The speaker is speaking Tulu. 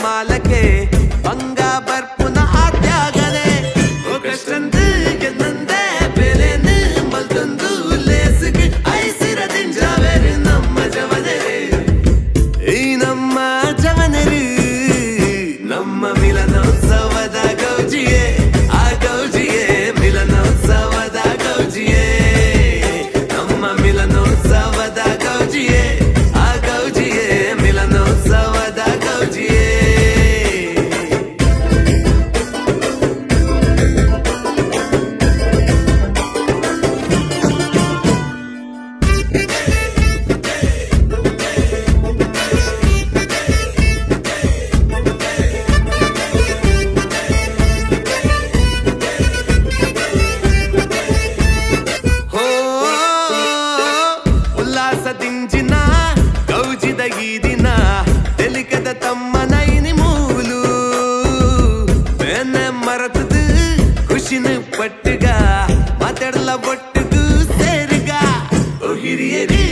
ಮಾಲಕೆ ಬಂಗ ಬರ್ಪುನ ಆತ್ಯಾಗನೆ ಕಷ್ಟಂದು ಗೆದ್ದಂದೆ ಬೆಲೆನು ಮಲ್ತೊಂದು ಲೇಸುಗ್ ಐಸಿರ ದಿಂಜಾವೆರು ನಮ್ಮ ಜವನೆರು ಈ ನಮ್ಮ ಜವನೆರು ನಮ್ಮ ಮಿಲನೋತ್ಸವದ ಗೌಜಿಯೇ ಆ ಗೌಜಿಯೇ ಮಿಲನೋತ್ಸವದ ಗೌಜಿಯೇ ನಮ್ಮ ಮಿಲನೋತ್ಸವದ ಗೌಜಿಯೇ ಆ ಗೌಜಿಯೇ ಮಿಲನೋತ್ಸವದ ಗೌಜಿಯೇ. ಹೋ ಉಲ್ಲಾಸ ದಿಂಜಿನ ಗೌಜಿದ ಈ ದಿನ ತೆಲಿಕದ ತಮ್ಮ ನೈನಿ ಮೂಲು ಬೇನೆ ಮರತದು ಖುಷಿನ ಪಟ್ಟುಗ ಮಾತಾಡಲ ಒಟ್ಟುಗು ಸೇರುಗ ಓ ಹಿರಿಯರಿ.